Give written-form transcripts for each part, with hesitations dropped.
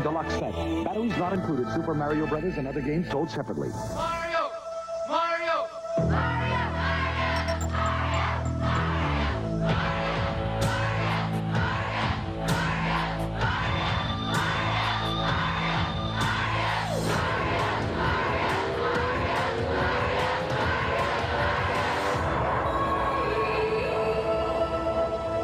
Deluxe set. Batteries not included. Super Mario Brothers and other games sold separately. Mario! Mario! Mario!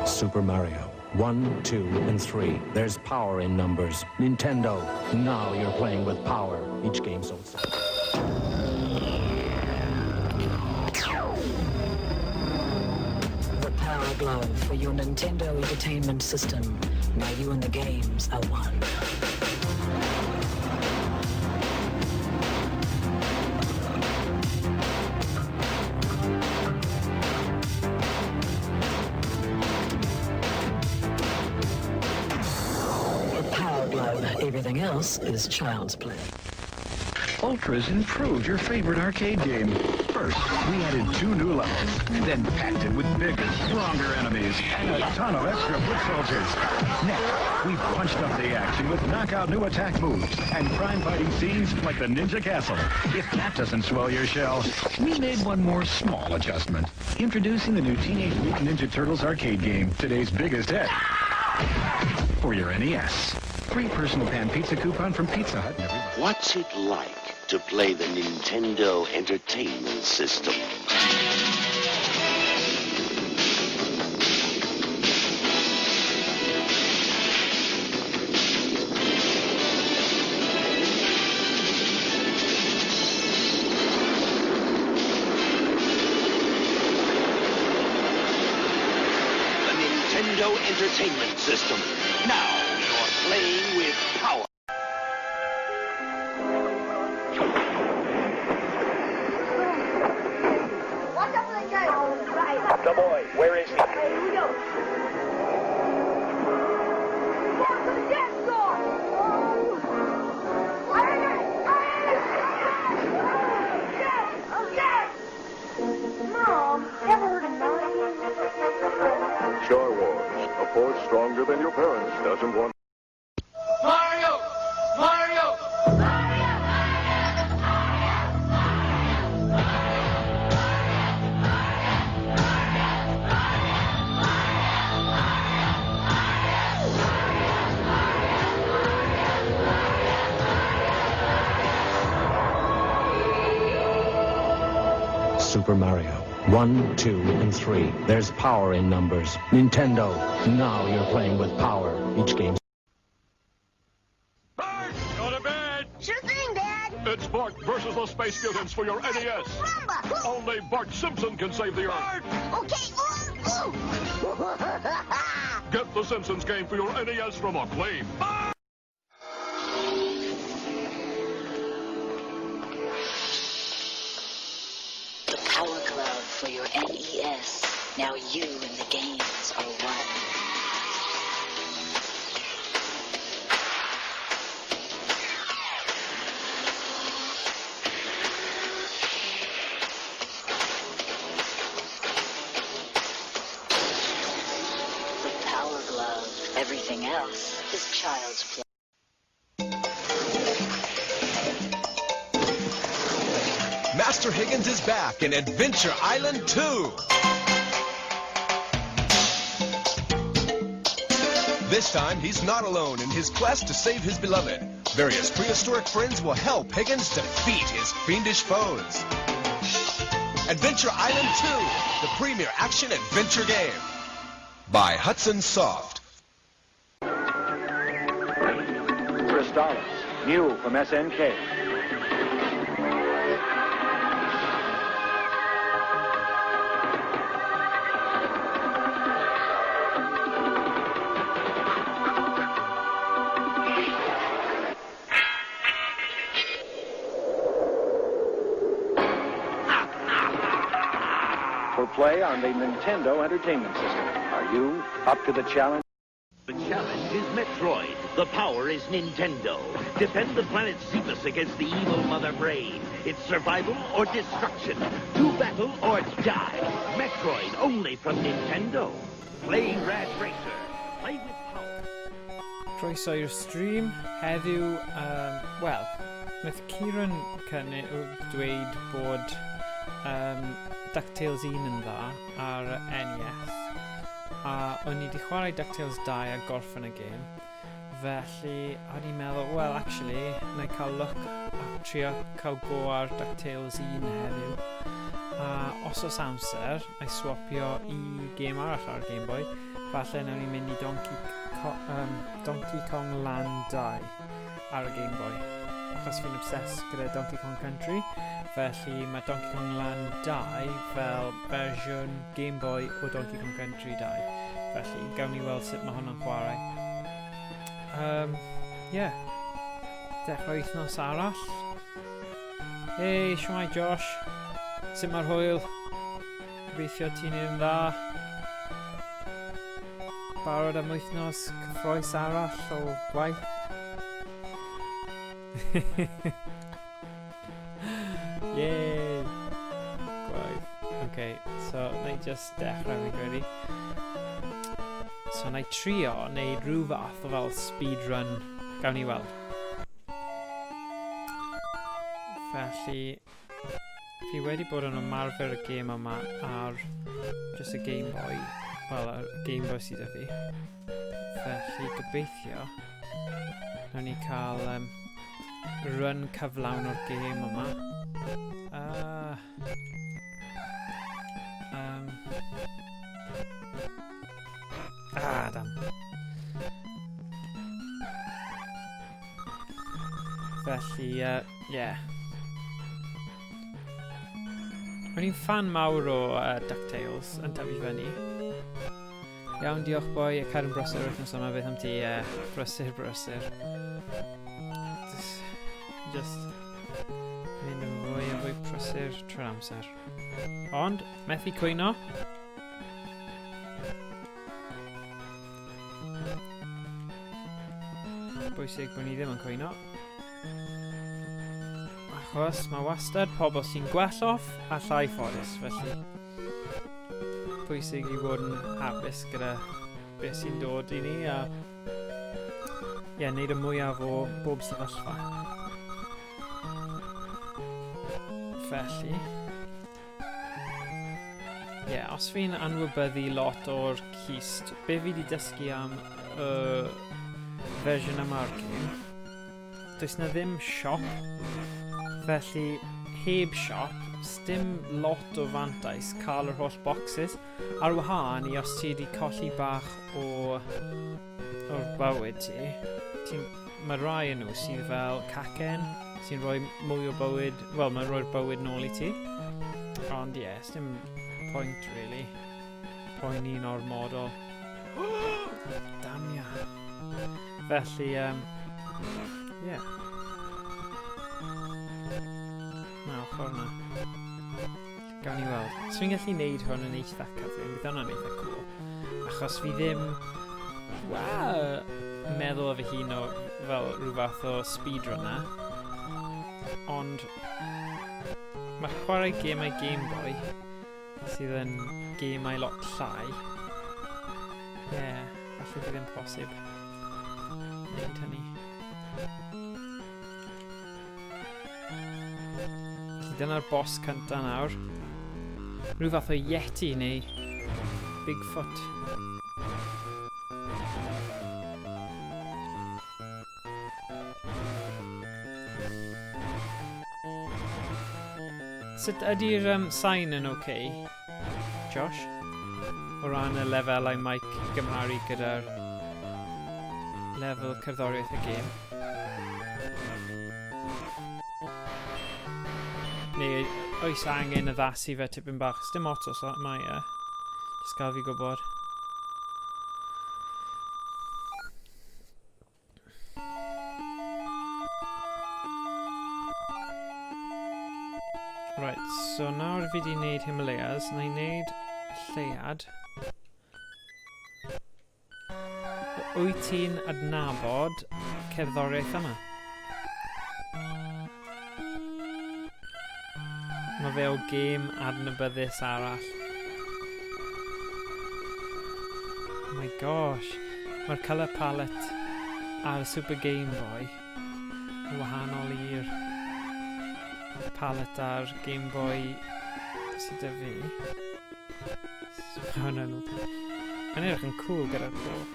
Super Mario. 1, 2, and 3. There's power in numbers. Nintendo, now you're playing with power. Each game sold separately. The Power Glove for your Nintendo Entertainment System. Now you and the games are one. The Power Glove. Everything else is child's play. Ultra's improved your favorite arcade game. First, we added 2 new levels, then packed it with bigger, stronger enemies and a ton of extra foot soldiers. Next, we punched up the action with knockout new attack moves and crime fighting scenes like the Ninja Castle. If that doesn't swell your shell, we made one more small adjustment. Introducing the new Teenage Mutant Ninja Turtles arcade game, today's biggest hit. For your NES. Free personal pan pizza coupon from Pizza Hut. Everybody. What's it like to play the Nintendo Entertainment System? The Nintendo Entertainment System. Now you're playing with power. Watch out for the giant. The boy, where is he? Here we go. Down to the dance floor. Oh. Yes! Yes! Mom, ever heard of Mario? Star Wars, a force stronger than your parents doesn't want. Mario! Mario! Super Mario. 1, 2, and 3. There's power in numbers. Nintendo, now you're playing with power. Each game. Bart! Go to bed! Sure thing, Dad. It's Bart versus the Space Mutants for your NES. Rumba. Only Bart Simpson can save the Earth. Okay. Ooh, ooh. Get the Simpsons game for your NES from Acclaim. The Power Glove for your NES. Now you and the games are one. The Power Glove. Everything else is child's play. Master Higgins is back in Adventure Island 2. This time, he's not alone in his quest to save his beloved. Various prehistoric friends will help Higgins defeat his fiendish foes. Adventure Island 2, the premier action-adventure game. By Hudson Soft. Crystalis, new from SNK. For play on the Nintendo Entertainment System. Are you up to the challenge? The challenge is Metroid. The power is Nintendo. Defend the planet Zebes against the evil Mother Brain. It's survival or destruction. To battle or die. Metroid only from Nintendo. Play Rad Racer. Play with power. Croeso i'r stream. Heddiw, um, wel, wnaeth Kieran cynnig, dweud bod um, DuckTales 1 yn dda ar NES. A o'n i wedi chwarae DuckTales 2 a gorffen y gêm. Felly, o'n i'n meddwl, well, actually, na i cael look a trio cael go ar DuckTales 1 heddiw. A os oes amser, na i swapio i gêm arall ar Game Boy. Falle nawn ni mynd i Donkey, Co um, Donkey Kong Land 2 ar y Game Boy. Achos fi'n obsessed gyda Donkey Kong Country. Felly mae Donkey Kong Land 2 fel fersiwn Game Boy o Donkey Kong Country 2. Felly gawn ni weld sut mae hwnna'n chwarae. Um, yeah. Dechrau wythnos arall. Hey, shwmae Josh. Sut mae'r hwyl? Gobeithio ti'n un dda. Barod am wythnos cyffroes arall o gwaith. Yay! Gwaith. OK, so na i just dechrau fi'n credu. So na i trio neud rhyw fath o fel speedrun. Gawn ni weld. Felly, Fi wedi bod yn ymarfer y gêm yma ar just y Game Boy. Wel, y Game Boy sydd 'da fi. Felly, gobeithio, nawn ni cael um, run cyflawn o'r gêm yma. Uh, um, ah, dam. Felly, uh, yeah. O'n i'n fan mawr o uh, DuckTales yn tyfu fyny. Iawn, diolch boi, a cadw'n brysur wythnos yma, beth am ti? Uh, brysur, brysur. Just, just mynd yn fwy a fwy prysur trwy'r amser. Ond, methu cwyno. Bwysig bod ni ddim yn cwyno. Achos mae wastad pobl sy'n gwell off a llai ffodus, felly pwysig i fod yn hapus gyda beth sy'n dod i ni a ie, yeah, neud y mwyaf o bob sefyllfa. Felly, ie, yeah, os fi'n anwybyddu lot o'r cist, be fi wedi dysgu am y fersiwn yma o'r gêm, Does na ddim siop, felly heb siop, sdim lot o fantais cael yr holl boxes. Ar wahân i os ti wedi colli bach o o'r bywyd ti, ti'n mae rai yn nhw sydd fel cacen, sy'n rhoi mwy o bywyd, wel, mae'n rhoi'r bywyd nôl i ti. Ond ie, yeah, sdim point really. Poeni'n ormodol. Damia. Felly, um, yeah. Na, ochr na. Gawn ni weld. So fi'n gallu neud hwn yn eitha cyflym, bydd hwnna'n eitha cool. Achos fi ddim, wel, meddwl o fy hun o fel rhyw fath o speedrunner. Ond mae chwarae gemau Game Boy sydd yn gemau lot llai. Ie, yeah, falle bydd yn posib wneud hynny. Felly dyna'r boss cynta nawr. Rhyw fath o Yeti neu Bigfoot. Sut ydy'r um, sain yn oce, okay, Josh? O ran y lefelau mic gymharu gyda'r lefel cerddoriaeth y gêm. Neu oes angen addasu fe tipyn bach? Dim ots os mae e. Just gael fi gwybod. Right, so nawr fi di wneud Himalayas, na i wneud lleuad. Wyt ti'n adnabod cerddoriaeth yma? Mae fe o gêm adnabyddus arall. Oh my gosh. Mae'r colour palette. ar y Super Game Boy yn wahanol i'r palette ar Game Boy sydd 'da fi. So, mae hwnna'n... Mae'n edrych yn cool gyda'r coch.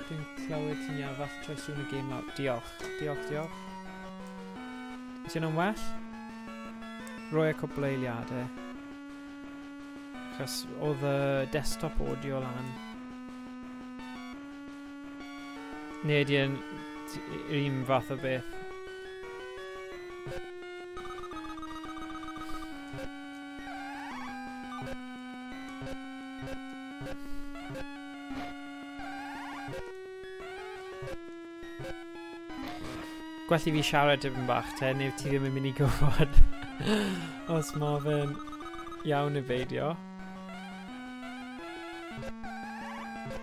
Dwi'n clywed ti'n iawn, falle troi sŵn y game lawr. Diolch, diolch, diolch. Is hwnna'n well? Roi y cwpl o eiliadau. Achos oedd y desktop audio lan. Neu ydy e'n yr un fath o beth? Gwell i fi siarad dipyn bach te, neu ti ddim yn mynd i gwybod os mae fe'n iawn neu beidio.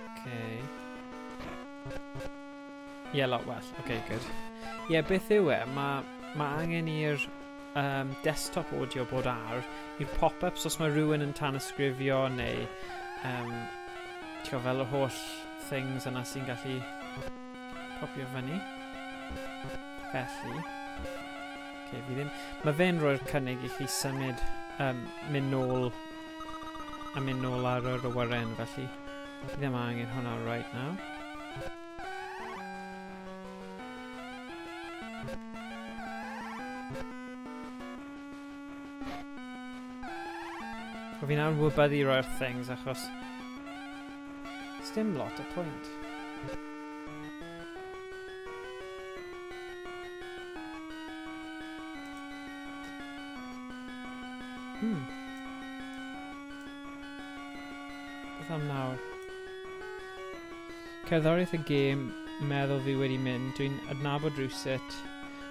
Okay. Yeah, lot well. Okay, good. Yeah, beth yw e? Mae ma angen i'r desktop audio bod ar i'r pop-ups os mae rhywun yn tanysgrifio neu ti'n gwbod, fel yr holl things yna sy'n gallu popio fyny. Felly, okay, fi ddim... Mae fe'n rhoi'r cynnig i chi symud, mynd nôl a mynd nôl ar yr awyren, felly fi ddim angen hwnna right now. Wel, fi'n anwybyddu roi'r things achos dim lot o pwynt. Beth am nawr? Cerddoriaeth y gêm, meddwl fi wedi mynd. Dwi'n adnabod rhywsut.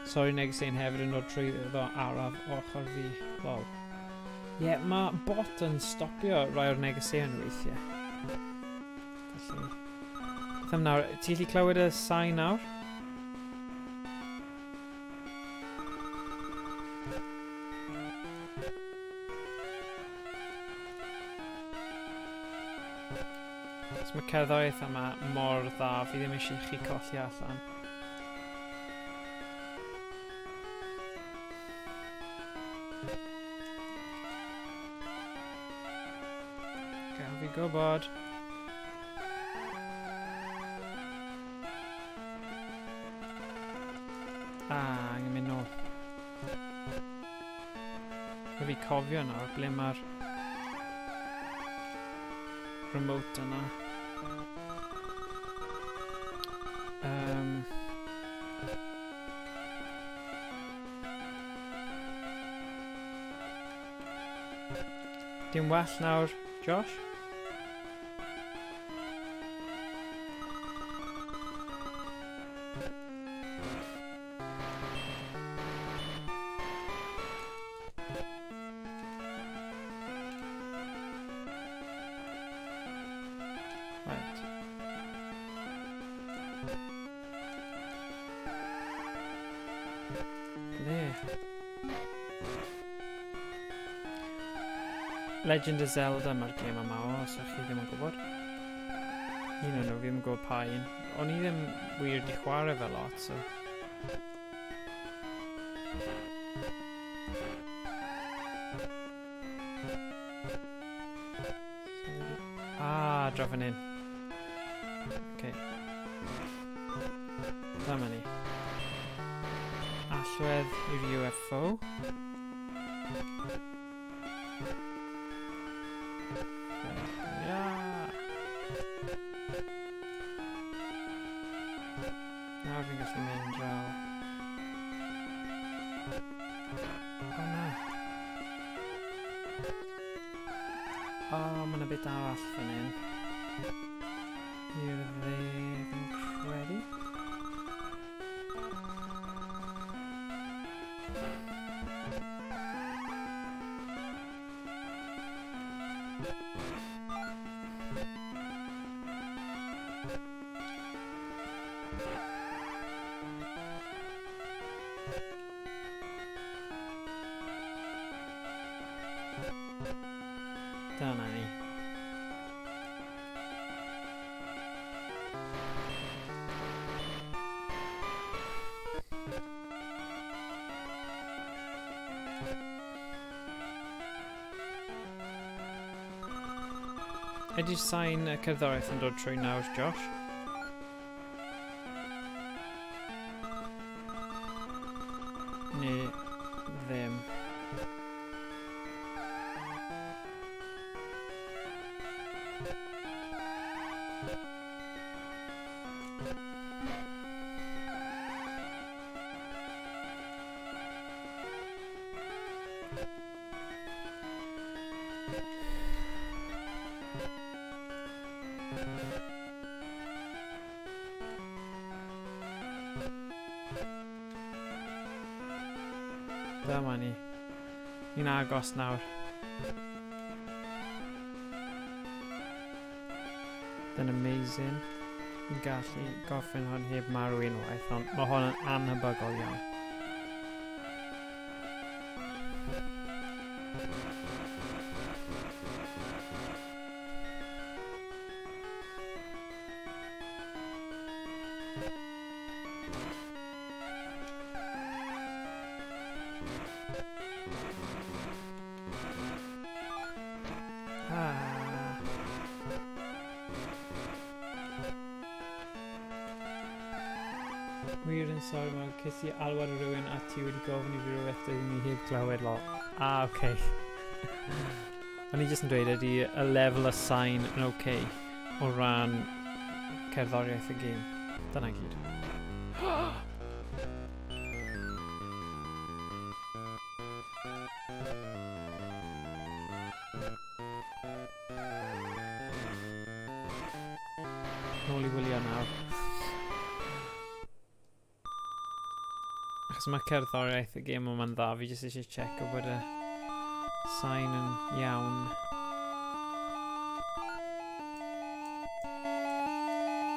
Sori negeseuon hefyd yn dod trwy ddo araf ochr fi. Lol. Ie, yeah, mae bot yn stopio rai o'r negeseuon weithiau. Felly... Beth am nawr? Ti'n gallu clywed y sain nawr? Os mae cerddoriaeth yma mor dda, fi ddim eisiau chi colli allan. Gael fi gwybod. Ah, angen mynd nôl. Rhaid fi cofio nawr ble mae'r remote yna. Dim well nawr, Josh? Right. Ble? Legend of Zelda mae'r gêm yma o, os ydych chi ddim yn gwybod. Un o'n nhw, fi ddim yn gwybod pa un. O'n i ddim wir di chwarae fe lot, so... Ah, draw fan hyn. Okay. Dyma ni. Allwedd i'r UFO. Yeah. Nawr fi'n gallu mynd draw. O na. O, mae yna bit arall fan hyn. I'r dde, fi'n credu. Dyna ni. Ydy'r sain y cerddoriaeth yn dod trwy nawr, Josh? Neu ddim. Dyma ni. Ni'n agos nawr. Dyna amazing. Ni'n gallu gorffen hwn heb marw unwaith, ond mae hwn yn anhebygol iawn. Ah. Wir yn sori, mae ces i alwad o rhywun a ti wedi gofyn i fi rhywbeth doeddwn i heb glywed lot. Ah, oce. Okay. O'n i jyst yn dweud ydy y lefel y sain yn oce okay o ran cerddoriaeth y gêm. Dyna gyd. Nôl i wylio nawr. Achos mae cerddoriaeth y gêm yma'n dda, fi jyst eisiau check o bod y sain yn iawn.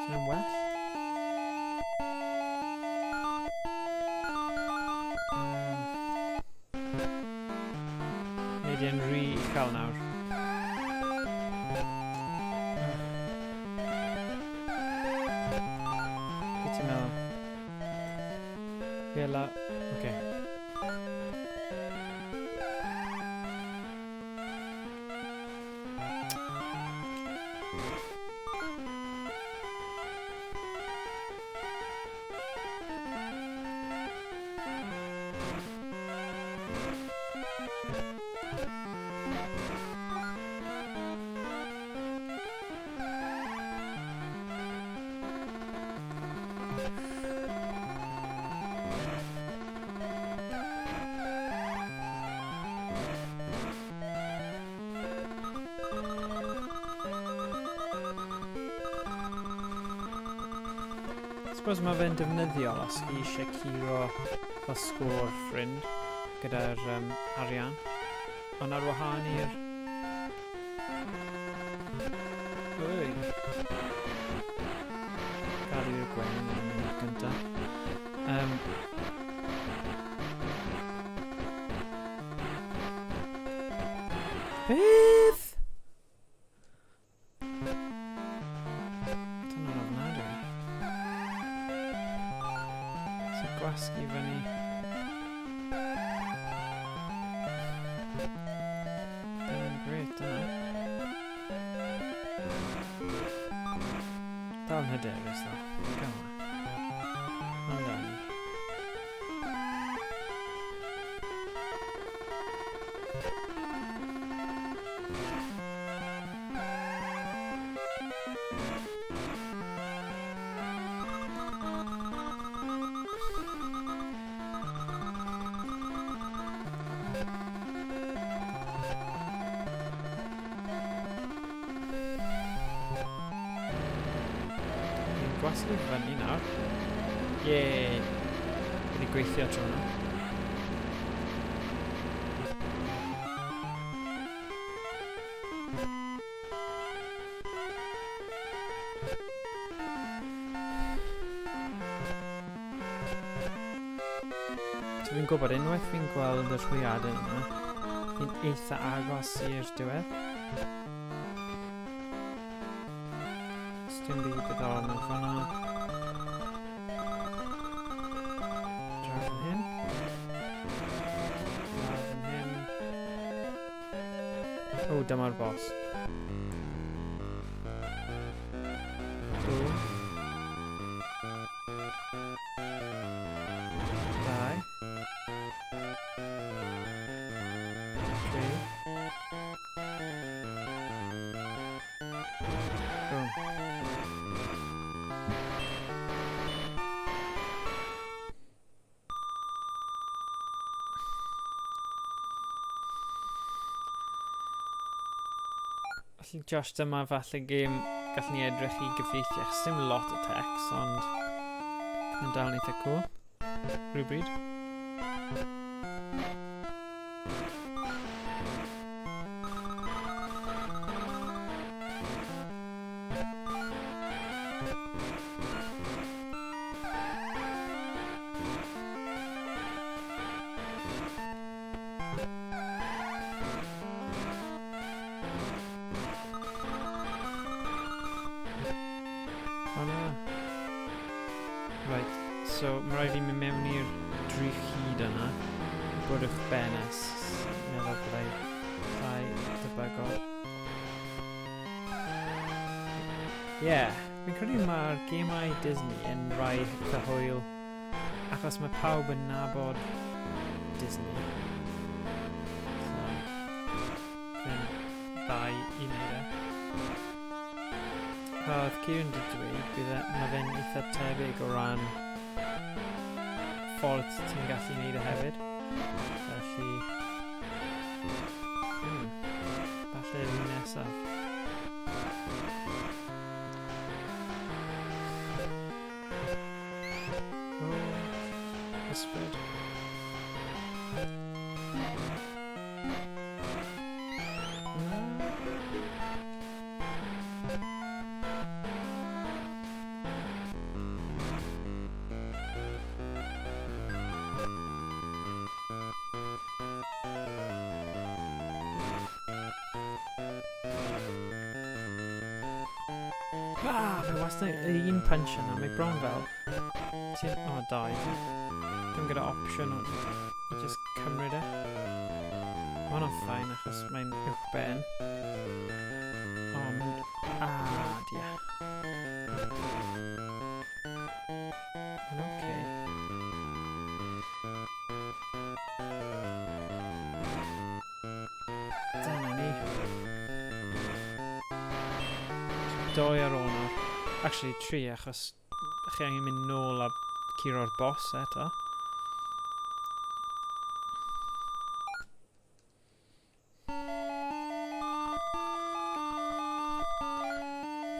Sy'n well? Neu di yn rhy uchel nawr. Be ti'n meddwl? Fi ala... Oce. Suppose mae fe'n defnyddiol os chi eisiau curo fel sgôr ffrind gyda'r arian. Ond ar wahân i'r... Wy! Gael i'r gwen yn y munud gyntaf. Beth? Dyna'n ofnadwy. So gwasgu fyny. Dyna'n gret, dyna. Dal yn hyderus, ddo. Come on. Amdani. Gwasgu fyny nawr. Yay! Wedi gweithio tro yna. So fi'n gwybod unwaith fi'n gweld y rhwyadau yna, fi'n eitha agos i'r diwedd. Dim byd diddorol mewn fan'na. Draw fan hyn. Draw fan hyn. O, dyma'r boss. Felly Josh, dyma falle gêm gallwn ni edrych i gyfieithu, achos dim lot o text, ond mae'n dal yn eitha cool. Rhywbryd. O na. Right, so mae rhaid fi mynd mewn i'r drych hyd yna. Bod uwch ben es. Meddwl byddai llai debygol. Ie, yeah, fi'n credu mae'r gemau Disney yn rhai eitha hwyl achos mae pawb yn nabod Disney. So, fe'n dda i wneud e. A oedd Kieran wedi dweud, bydd e, mae fe'n eitha tebyg o ran ffordd ti'n gallu wneud e hefyd. Felly, falle un nesaf. Oh, ysbryd. Na. Ah, mae wastad yr un punch yna, mae bron fel... Ti'n... O, oh, dau. Dwi'n gyda opsiwn o i just cymryd e. Mae hwnna'n fine achos mae'n uwch ben. Ond... Ah, dia. Mae'n oce. Dyna ni. Doi ar ôl nawr. Actually, tri, achos chi angen mynd nôl a curo'r boss eto.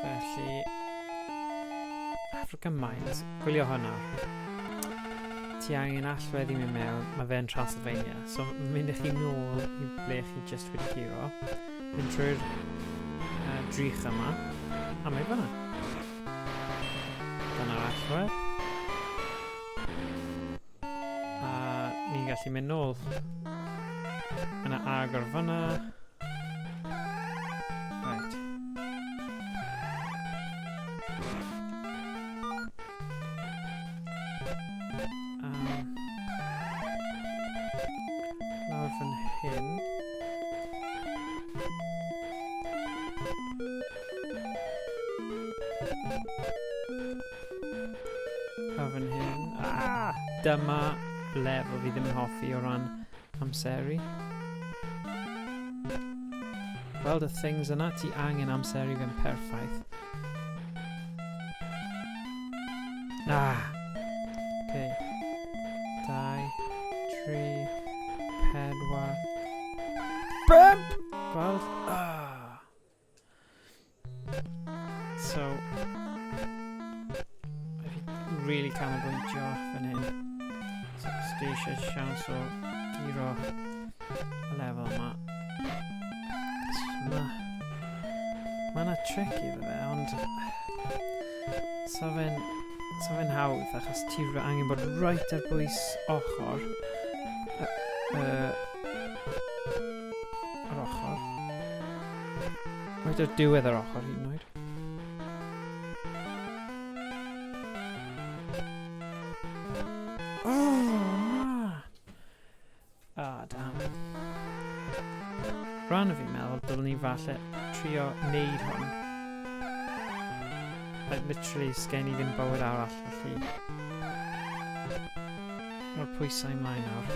Felly, African Mines, gwylio hwnna. Ti angen allwedd i mynd mewn, mae fe'n Transylvania. So, mynd i chi nôl i ble chi just wedi curo. Mynd trwy'r drych yma, a mae fyna. Dyna'r allwedd. A ni'n gallu mynd nôl. Yna agor fyna. Right. Lawr fan hyn. Lawr fan hyn. Ah! Dyma lefel fi ddim yn hoffi o ran amseru. Gweld y things yna, ti angen amseru fe'n perffaith. Ah! Okay. 2, 3, 4, 5! Gweld? Ah! So, fi really canolbwyntio fan hyn. So, os dwi eisiau siawns o guro y lefel yma. So, ma' 'na trick iddo fe, ond so fe'n hawdd achos ti angen bod right ar bwys ochr yr ochr. Right ar diwedd yr ochr hyd yn oed. Oh, na! Ah, damn. Rhan o fi'n meddwl dylwn ni falle trio wneud hwn. Like, literally, sgen i ddim bywyd arall, felly... Mae'r pwysau ymlaen nawr.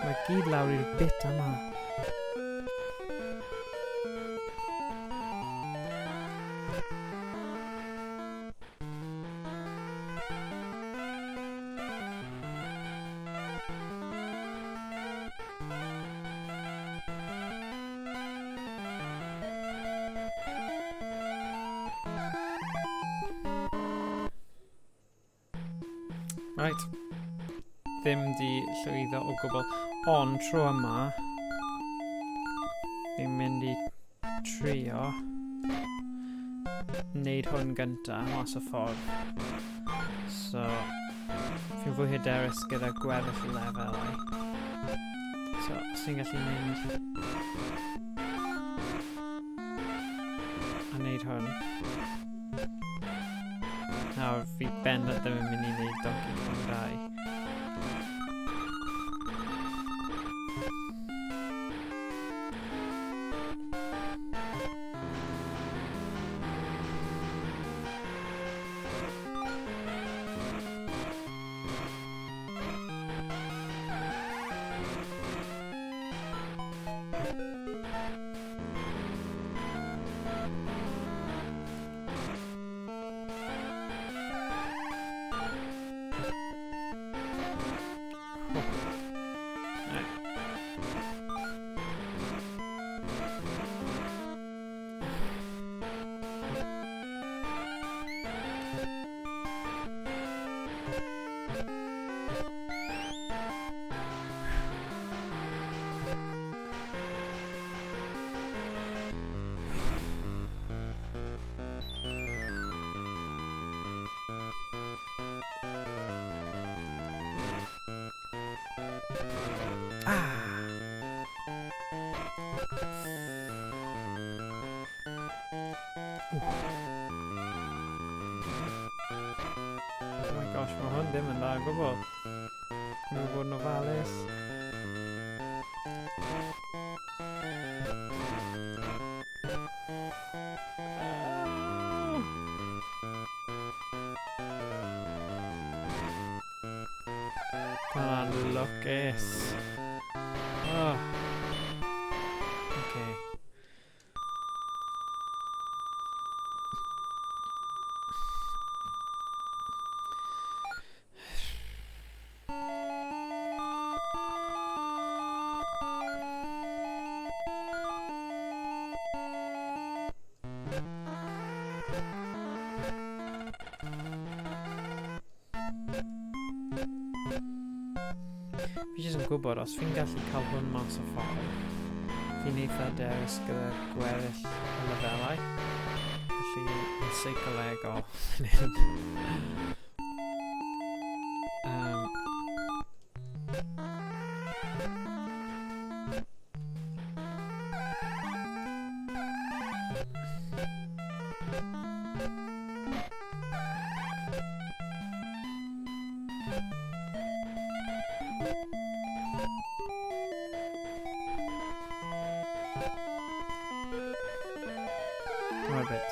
Mae gyd lawr i'r bit yma. Right. Ddim di llwyddo o gwbl. Ond tro yma, fi'n mynd i trio wneud hwn gynta mas o ffordd. So, fi'n fwy hyderus gyda gweddill y lefelau. So, os fi'n gallu mynd a wneud hwn. Nawr, fi bendant ddim yn mynd i wneud Donkey Kong 2. Oh my gosh, mae hwn ddim yn dda o gwbl. Mae'n bod yn ofalus. Hwnna'n lwcus. Oh. Okay. Fi jyst yn gwybod, os fi'n gallu cael hwn mas o ffordd, fi'n eitha dewis gyda gweddill y lefelau. Felly, yn seicolegol fan hyn. Come on a bit.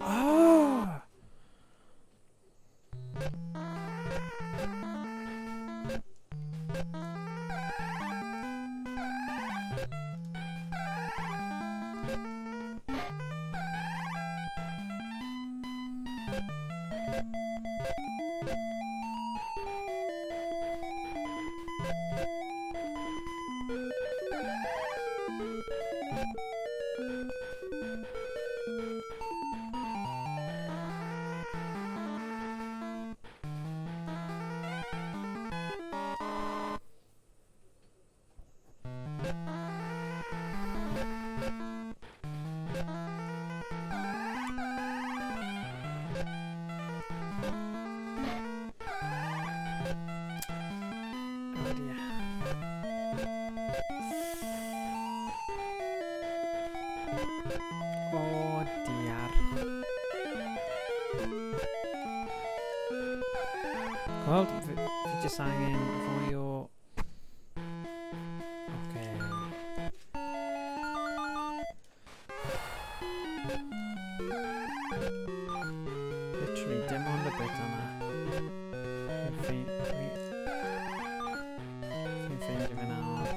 Oh! Oh dear. Oh dear. Gweld, fi jyst angen fwy o... Okay. Literally, dim ond y bit yna. Fi'n ffeindio fe'n anodd.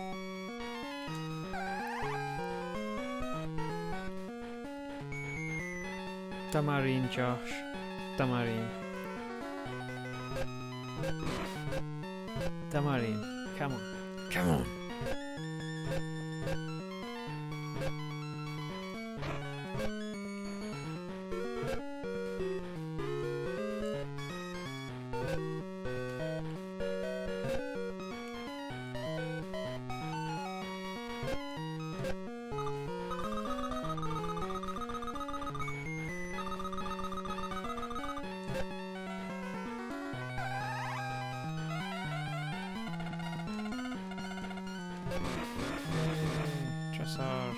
Dyma'r un, Josh. Dyma'r un. Dyma'r un. Come on. Come on! Trysor.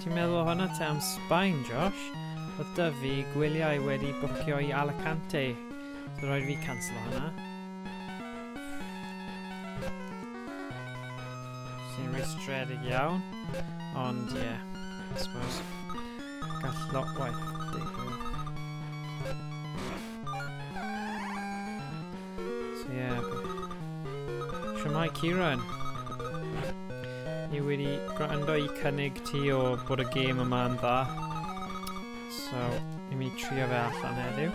Ti'n meddwl o hwnna te am Sbaen, Josh? Oedd dy fi gwyliau wedi bwcio i Alicante. So rhaid fi cancel hwnna. Sy'n rwystredig iawn. Ond ie, yeah, I suppose. Gall lot waith digwydd. So ie. Yeah. Shwmae Kieran? Ni wedi gwrando i cynnig ti o bod y gêm yma yn dda. So, ni'n mynd i trio fe allan heddiw.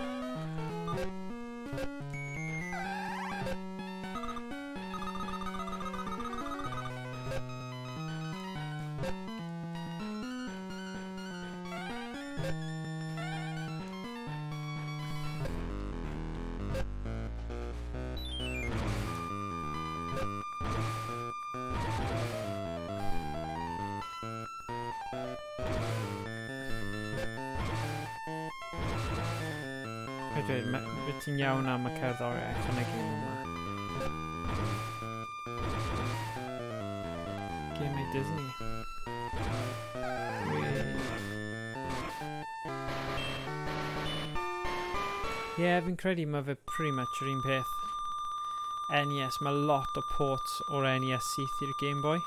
Rhaid dweud, wyt ti'n iawn am y cerddoriaeth yn y gêm yma. Gemau Disney. Ie, yeah, fi'n credu mae fe pretty much yr un peth. NES, mae lot o ports o'r NES syth i'r Game Boy.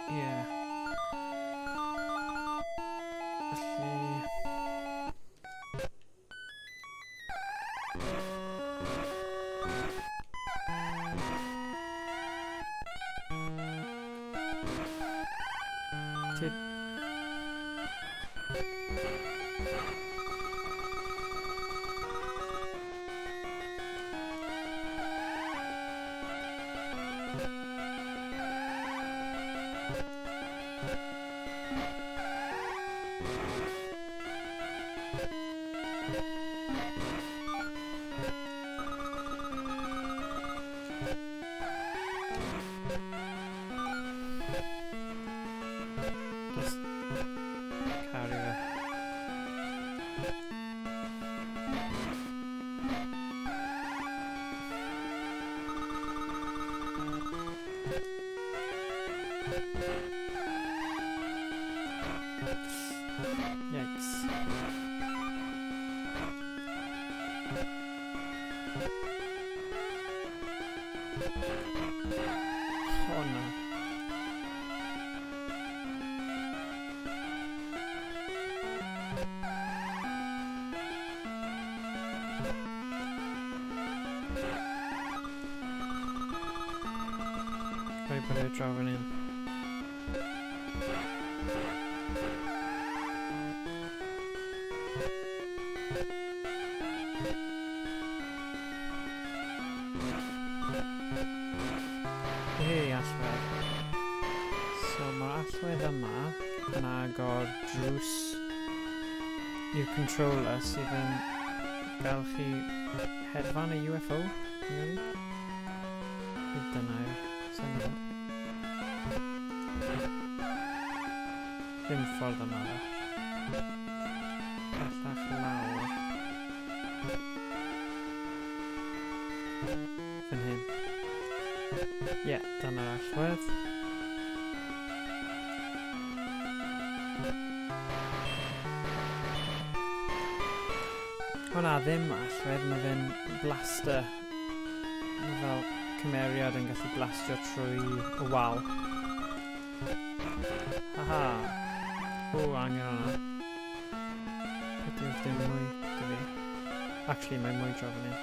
Ie. Felly... Ti... Just carry fe. Yikes. Oh no. Rhaid bod e draw fan hyn. Hei, allwedd. So mae'r allwedd yma yn agor drws i'r controller sydd yn gael chi hedfan y UFO, really? Dyna yw'r syniad. Ddim ffordd yma ddo. Bellach lawr. Fan hyn. Ie, yeah, dyna'r allwedd. O na, ddim allwedd, mae fe'n blaster. Mae fel cymeriad yn gallu blastio trwy y wal. Haha. O, angen hwnna. Ydy oedd dim mwy dy fi. Actually, mae mwy draw fan hyn.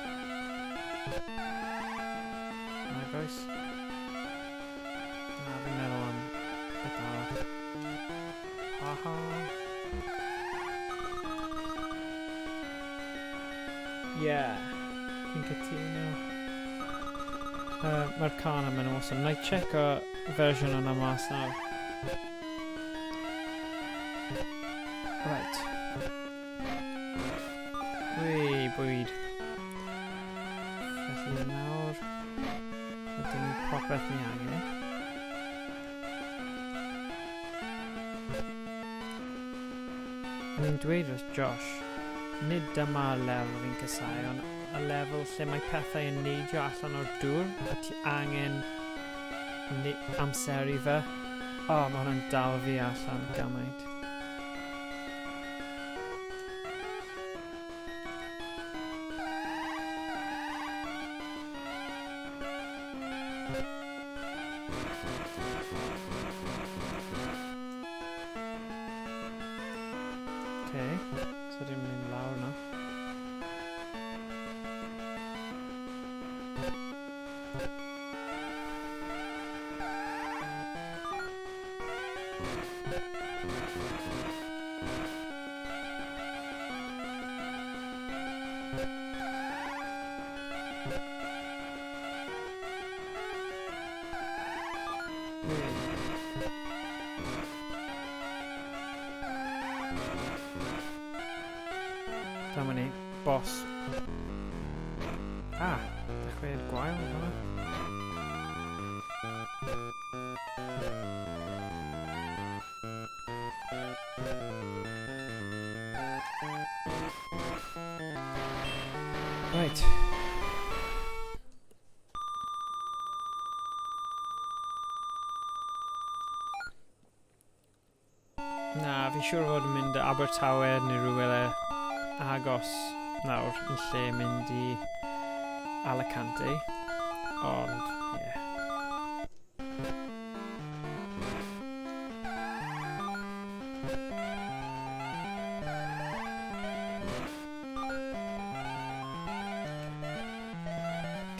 Nag oes? Na, fi'n meddwl am beth arall. Haha. Yeah, fi'n cytuno. Mae'r can yma'n awesome. Na i check o fersiwn yna mas nawr. Right. Wei, bwyd. Felly nawr, ydyn ni popeth ni angen. O'n i'n dweud wrth Josh, nid dyma'r lefel fi'n casau, ond y lefel lle mae pethau yn neidio allan o'r dŵr a ti angen amseru fe. O, oh, mae hwnna'n dal fi allan gymaint. Okay, so dwi'n mynd lawr na. Dyma ni, boss. Ah, dechreuad gwael hwnna. Right. Na, fi siŵr fod yn mynd i Abertawe neu rhywle agos nawr yn lle mynd i Alicante. Ond, ie. Yeah.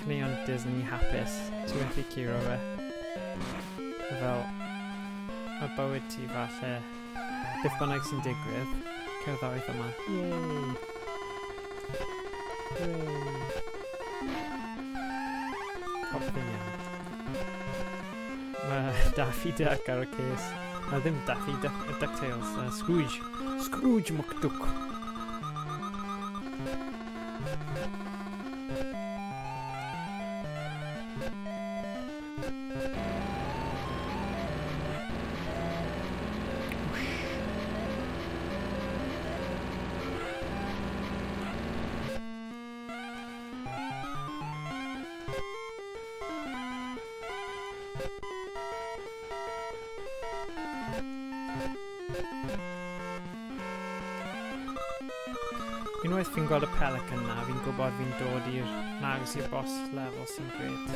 Caneuon Disney hapus. Ti'n methu curo fe. Fel, y bywyd ti falle, beth bynnag sy'n digwydd, cerddoriaeth yma. Yay! Hooray! Popeth yn iawn. Mae Daffy Duck ar y case. Na ddim Daffy Duck, DuckTales, Scrooge. Scrooge McDuck. Unwaith fi'n gweld y pelican na, fi'n gwybod fi'n dod i'r nagos i'r boss level sy'n gret.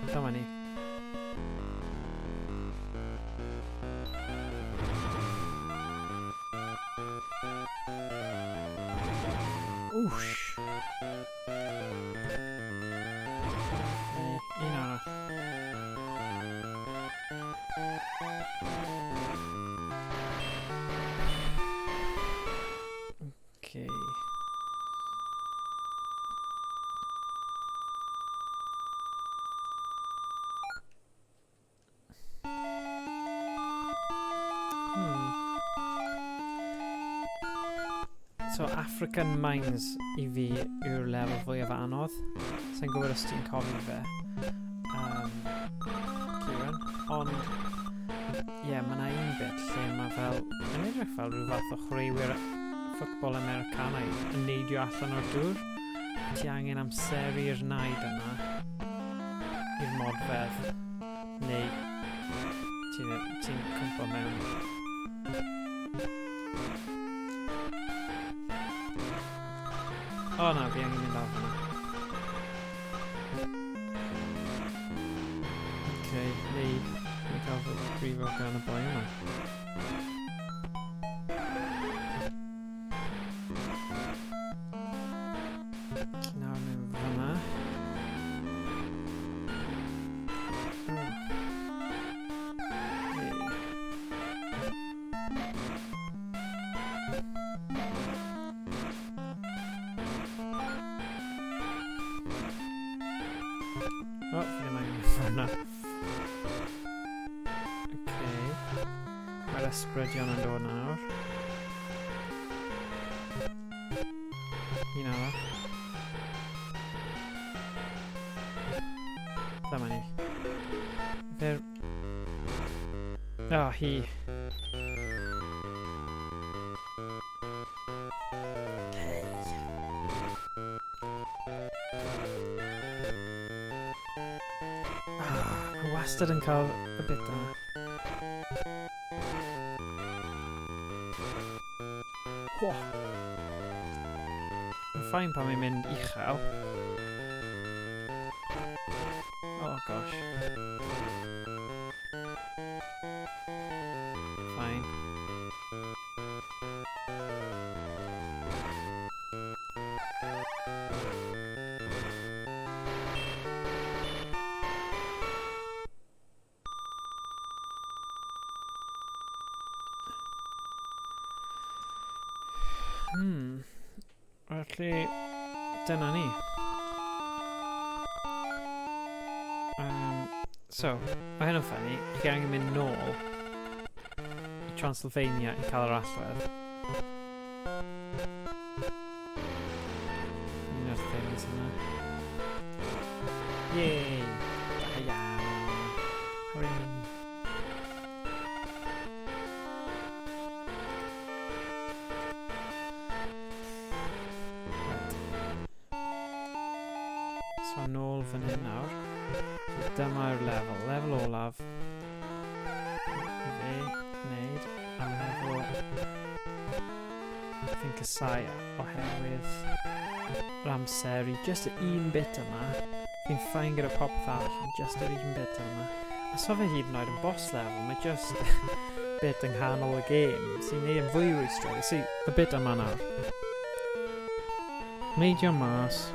Dyma ni. Whoosh. Un arall. Okay. So African Mines i fi yw'r lefel fwyaf anodd. Sa'n gwybod os ti'n cofio fe, Kieran. Ond, ie, yeah, mae yna un bit lle mae fel, yn edrych fel rhyw fath o chwaraewyr ffwtbol Americanaidd yn neidio allan o'r dŵr. Ti angen amseru'r naid yna i'r modfedd, neu ti'n cwmpo mewn. O na, fi angen mynd lawr fyna. Okay, neu fi'n cael fy brifo gan y boi yma. Nawr mynd fyna. O, fi ddim angen mynd ffordd na. Okay. Mae'r ysbrydion yn dod nawr. Un arall. Dyma ni. Fe'r... Oh, hi. Okay. Ah, mae wastad yn cael y bit yna. Whoa. Mae'n fine pan mae'n mynd uchel. Oh gosh. Fine. Felly, dyna ni. So, mae hyn yn funny. Chi angen mynd nôl i Transylvania i cael yr allwedd. Un o'r things yna. Yay! Da iawn! Hooray! So nôl fan hyn nawr. So dyma'r lefel, lefel olaf i fi wneud, a lefel fi'n casau oherwydd yr amser i just y un bit yma. Fi'n fine gyda popeth arall, ond just yr un bit yma. A so fe hyd yn oed yn boss level, mae just bit yng nghanol y gêm sy'n neud yn fwy rwystredig. See, y bit yma nawr. Neidio mas.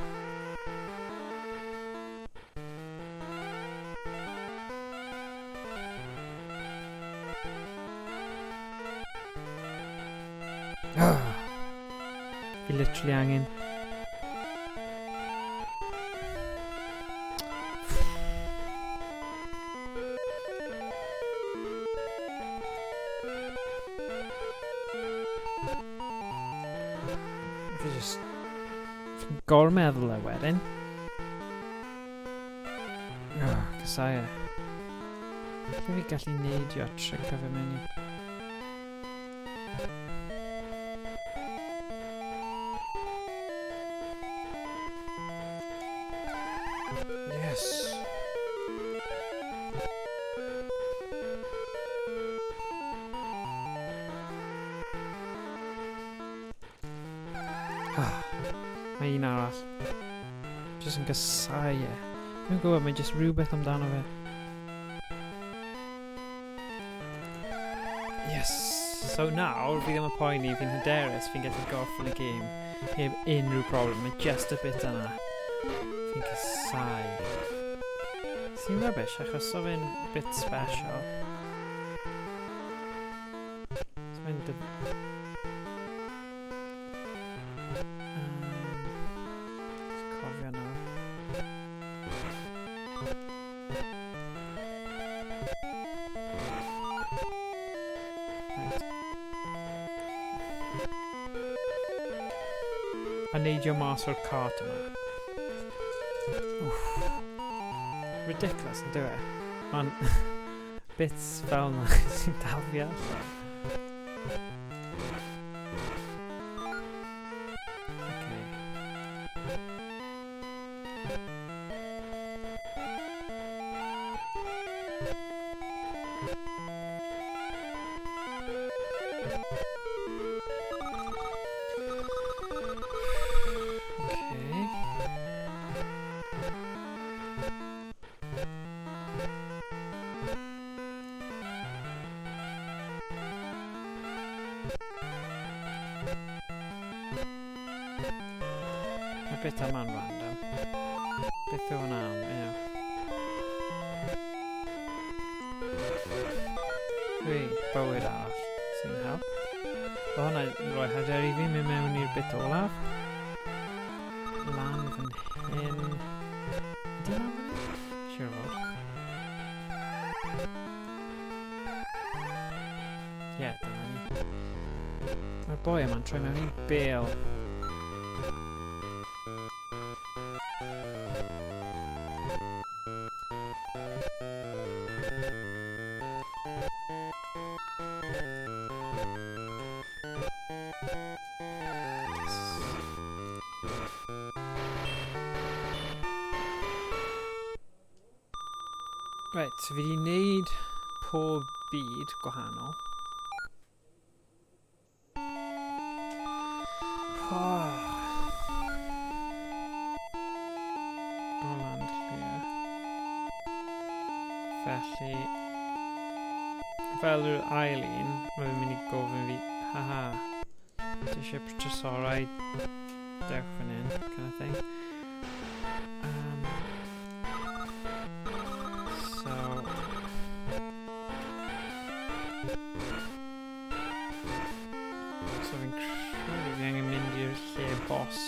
Fi literally angen... Fi just... Fi'n gormeddwl e wedyn. Oh, casau e. Lle fi gallu neidio tricio fe mewn i... Yes! Ah, mae un arall. Just yn casau e. Dwi'n gwybod, mae just rhywbeth amdano fe. Yes! So nawr, fi ddim yn poeni, fi'n hyderus, fi'n gallu gorffen y gêm heb unrhyw problem. Mae just y bit yna. Fi'n casau. Sy'n rubbish, achos so fe'n bit special. So fe'n Just cofio nawr. Right. A neidio mas o'r cart yma. Oof. Ridiculous, yn dyw e? Mae'n bits fel yna sy'n dal fi allan. Okay. Okay. Mae bit yma'n random. Beth yw hwnna am? Ie. Wy, bywyd arall sy'n help. Mae hwnna'n rhoi hyder i fi mynd mewn i'r bit olaf. Lan fan hyn. Ydy lan fan hyn? Siwr o fod. Ie, yeah, dyna ni. Mae'r boi yma'n troi mewn i bêl. Right, so fi wedi wneud pob byd gwahanol. Oh. Roland clear. Felly, fel yr ail un, mae fe'n mynd i gofyn fi, haha, ti eisiau trysorau, dewch fan hyn, kind of thing. So fi'n credu fi angen mynd i'r lle boss.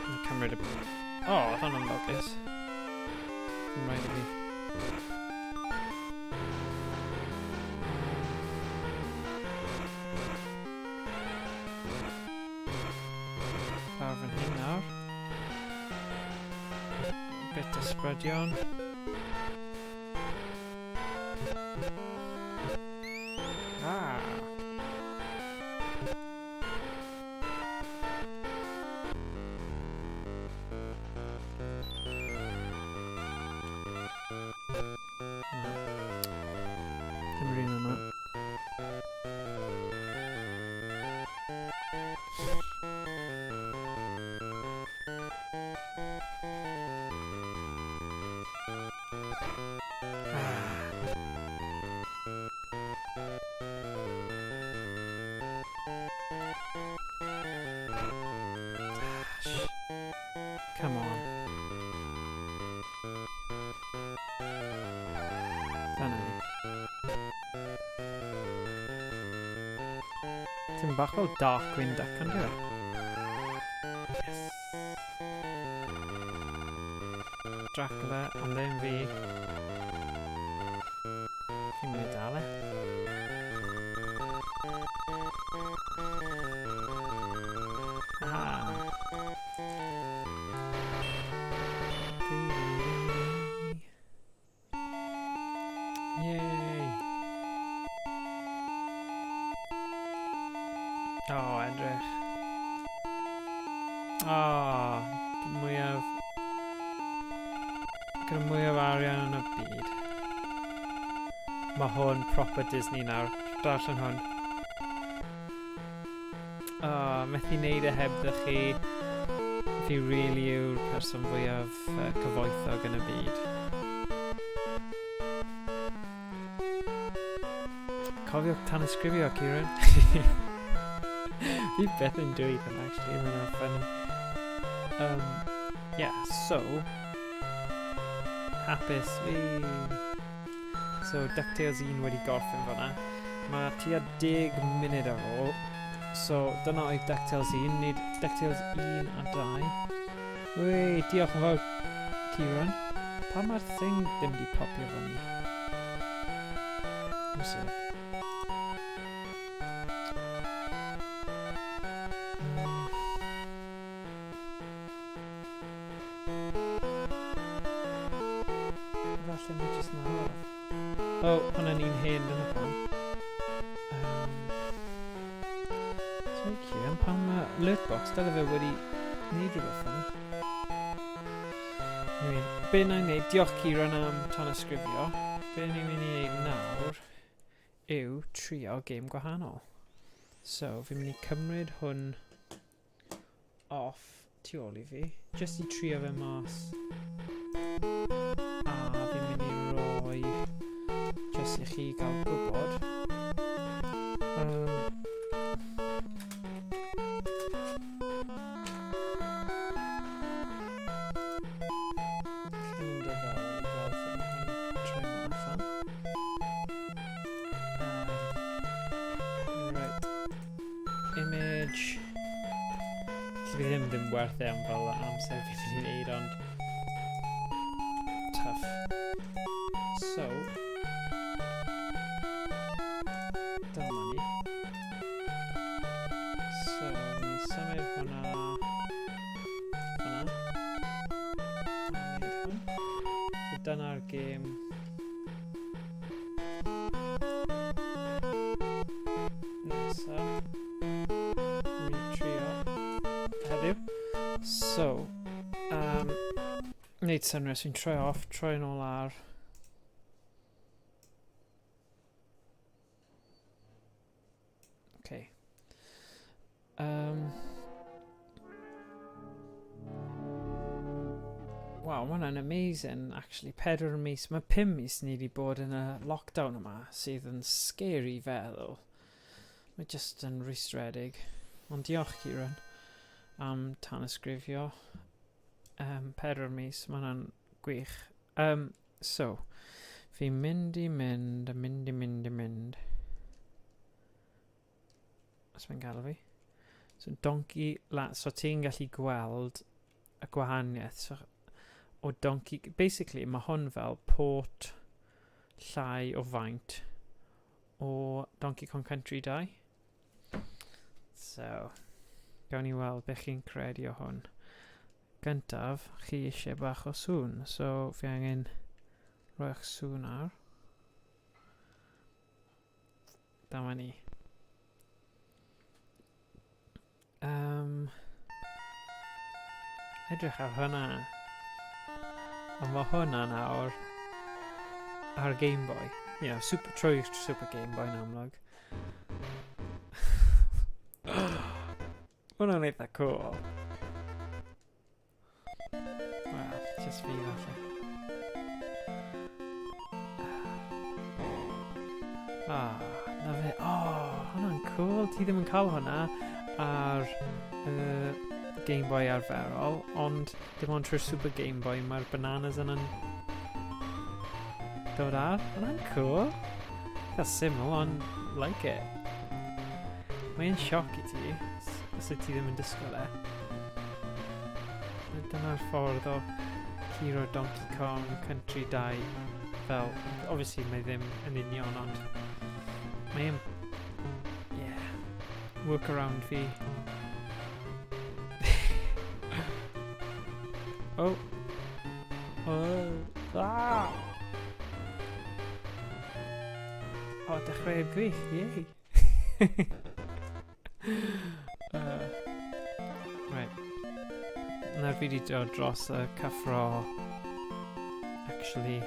Mae'n cymryd y... O, oh, oedd hwnna'n lwcus. Ddim rhaid i fi. Lawr fan hyn nawr. Bit o sbrydion. Ah. Na. Dim yr un yna. Come on. Dyna ni. Ti'n bach fel Darkwing Duck, ond yw e? Yes. Dracula, ond ddim fi. Fi'n mynd i dal e. Ah. Yay! Oh, edrych. Oh, mwyaf... Gyda mwyaf arian yn y byd. Mae hwn proper Disney nawr. Darllen hwn. Oh, methu wneud e hebddo chi. Fi really yw'r person fwyaf cyfoethog yn y byd. Cofio tanysgrifio, Kieran. Fi byth yn dweud hwn, actually. Mae'n hwnna'n funny. Yeah, so... Hapus fi. So, DuckTales 1 wedi gorffen fyna. Mae tua 10 munud ar ôl. So, dyna oedd DuckTales 1. Nid DuckTales 1 a 2. Wei, diolch yn fawr, Kieran. Pam mae'r thing ddim wedi popio fyny? What's it? Falle mae jyst na off. Oh, hwnna'n un hen, dyna pam. Sorry, Kieran, pam mae alert box dyle fe wedi gwneud rhywbeth yna. Anyway, be na i wneud, diolch Kieran am tanysgrifio. Be ni'n mynd i wneud nawr yw trio gêm gwahanol. So, fi'n mynd i cymryd hwn off tu ôl i fi, just i trio fe mas. A fi'n mynd i roi just i chi gael gwybod. Right. Image. Fi ddim werth e am fel amser fi'n mynd i wneud, ond tough. So, dyma ni. So, ni'n symud hwnna hwnna. A wneud hwn. So, dyna'r gêm. Nesa. Mi trio heddiw. So, wneud synnwyr, so fi'n troi off, troi yn ôl ar. Okay. Wow, mae hwnna'n amazing, actually. 4 mis. Mae 5 mis ni wedi bod yn y lockdown yma, sydd yn scary feddwl. Mae just yn rwystredig. Ond diolch, Kieran, am tanysgrifio. 4 mis, mae hwnna'n gwych. So, fi'n mynd i mynd, a mynd i mynd i mynd. Os mae'n gael fi. So, Donkey... So, ti'n gallu gweld y gwahaniaeth. So, o Donkey... Basically, mae hwn fel port llai o faint o Donkey Kong Country 2. So, gawn ni weld beth chi'n credu o hwn. Gyntaf, chi eisiau bach o sŵn. So, fi angen rhoi'ch sŵn ar. Dyma ni. Edrych ar hwnna. Ond mae hwnna nawr ar Game Boy. You know, super, trwy Super Game Boy yn amlwg. Hwnna'n eitha cool. Wel, just fi falle. Ah, na fe. Oh, hwnna'n cool. Ti ddim yn cael hwnna ar Game Boy arferol, ond dim ond trwy'r Super Game Boy mae'r bananas yna'n dod ar. Hwnna'n cool. Eitha syml, ond like it. Mae'n sioc i ti, os wyt ti ddim yn disgwyl e. Dyna'r ffordd o curo Donkey Kong Country 2. Fel, obviously mae ddim yn union, ond mae'n, yeah, workaround fi. Oh. Oh. Ah! Oh, dechreuad gwych, yay! Right. Nawr fi wedi dod dros y cyffro, actually.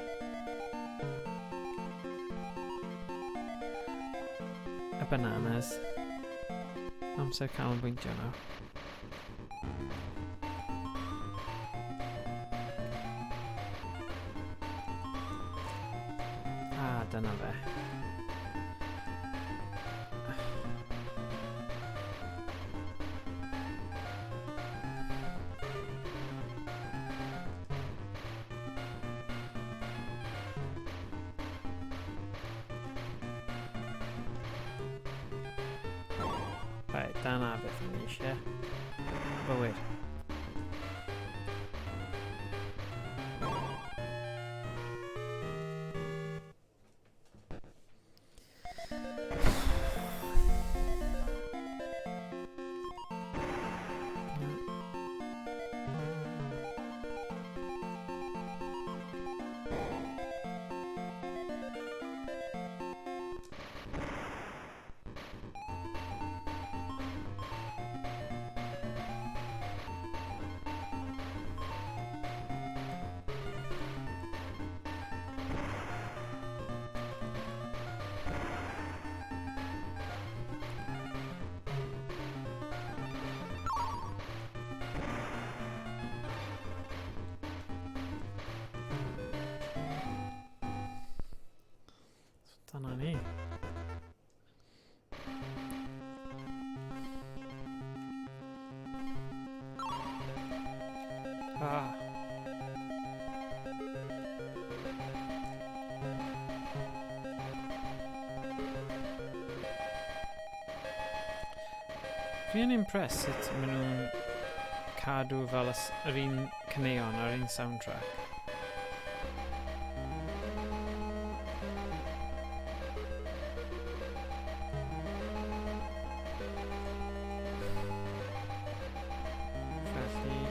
Y bananas. Amser canolbwyntio nawr. Ah, dyna fe. Right, dyna beth o'n i eisiau. Bywyd. Dyna ni. Ah. Fi yn impressed sut maen nhw'n cadw fel yr un caneuon a'r un soundtrack. Felly...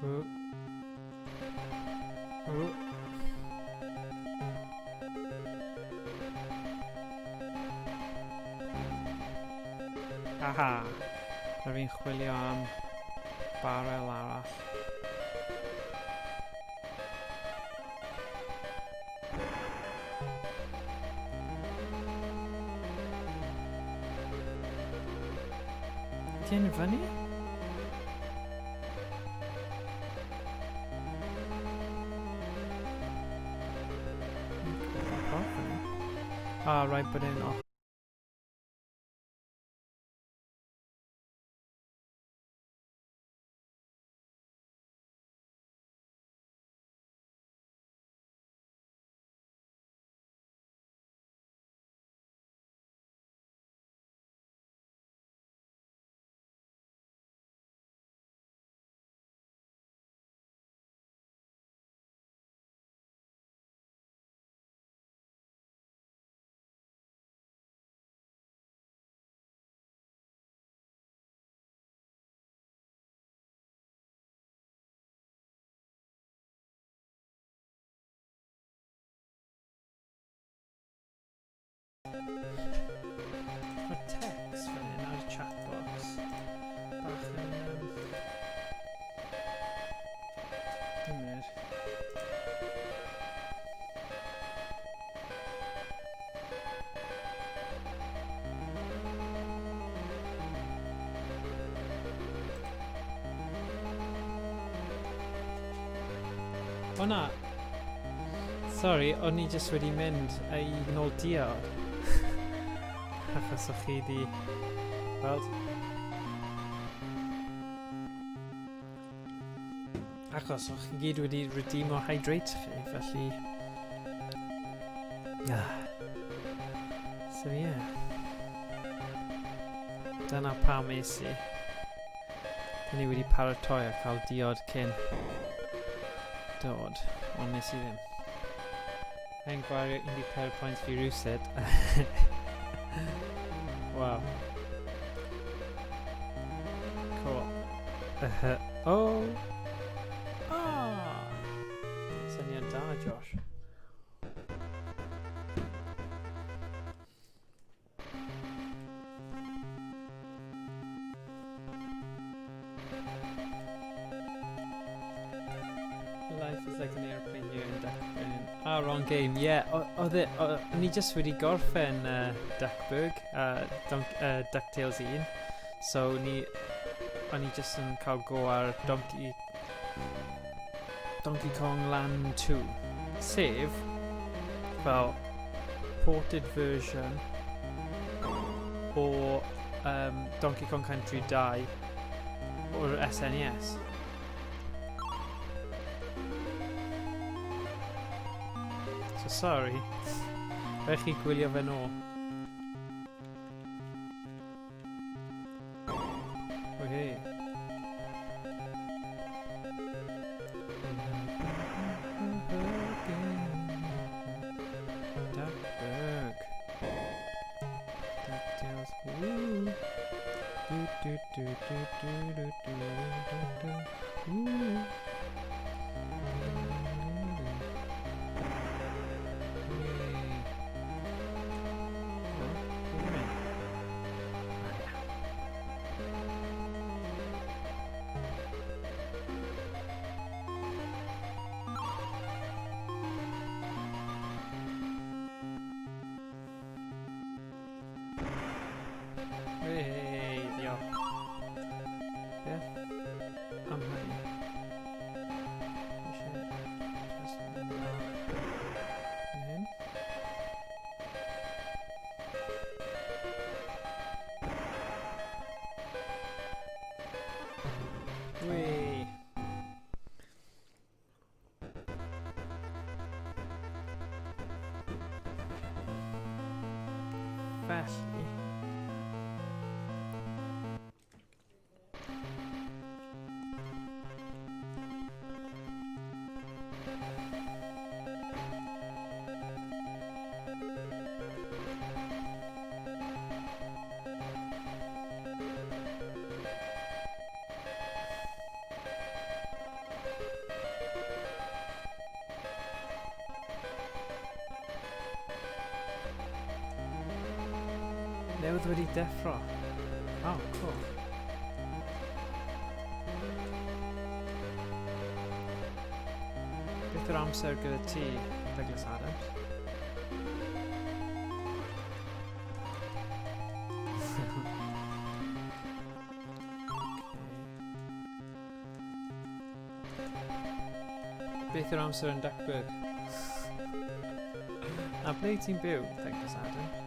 Ww. Ww. Aha! Nawr fi'n chwilio am barel arall. Ti yn fyny? Ah, rhaid bod e'n off. Mae text fan hyn ar y chat box bach yn... Un munud. O na! Sorry, o'n i jyst wedi mynd i nôl diod. Achos o'ch chi di... Weld. Achos o'ch chi gyd wedi redeem o hydrate chi, felly... Ah. So yeah. Dyna pam es i. Dyn ni wedi paratoi a cael diod cyn dod, ond nes i ddim. Rhaid gwario 14 points fi rhywsut. Wow. Cool. Oh! Ah! Syniad da, Josh. Life is like an airplane here in Duckburg. Ah, wrong game. Yeah, oedd e, o'n i just wedi gorffen Duckburg, DuckTales 1. So, o'n i just yn cael go ar Donkey Kong Land 2. Sef, fel, ported version o Donkey Kong Country 2 o'r SNES. So sorry. Rhaid chi gwylio fe nôl. Oh hey. Duckburg. DuckTales. Woo. Do do do do do do do do do. Woo. Yay. Oh, wait a minute. Ah, yeah. Hey, diolch. Beth? Newydd wedi deffro. Oh, cool. Beth yw'r amser gyda ti, Douglas Adams? Beth yw'r amser yn Duckburg? A ble ti'n byw, Douglas Adams?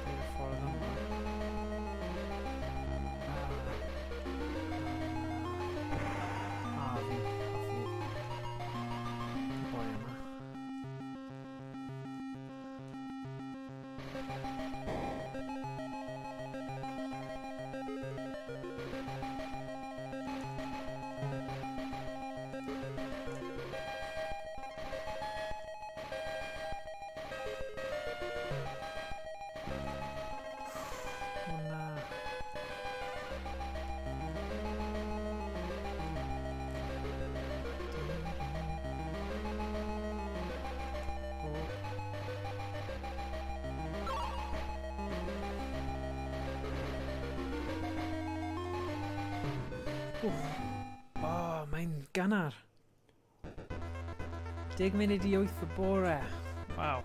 I'r ffordd yma. A, fi'n hoffi y boi yma. O na. O. Wff. O, mae'n gynnar. 7:50 y bore. Waw. Wow.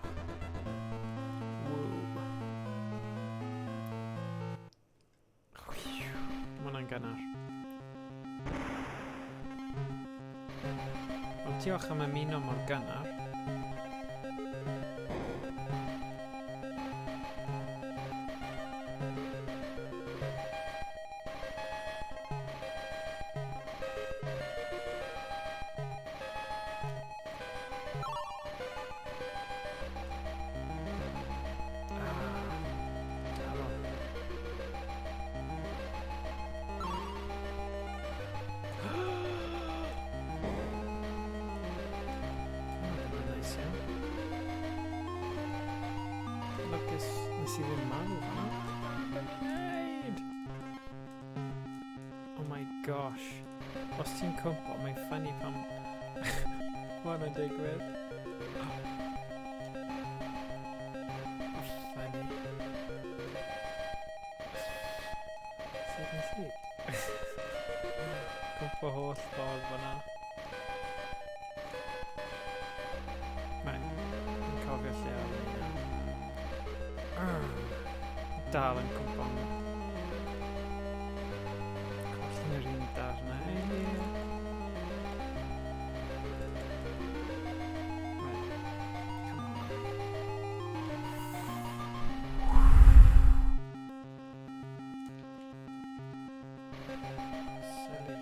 Mae hwnna'n gynnar. Ond diolch am ymuno mor gynnar. Ah, dalo. Oh, dyna'n neis iawn. Lwcus nes i ddim marw fan'na. Be ni'n neud? Oh my gosh. Os ti'n cwmpo, mae'n funny pam ma hwnna'n digwydd. Oh, funny. Sut nes i? Cwmpo holl ffordd fan'na. Right, fi'n cofio lle oedd ni nawr. Arr, Dal yn cwmpo. Colli'n yr un darnau. Right, come on. Silly.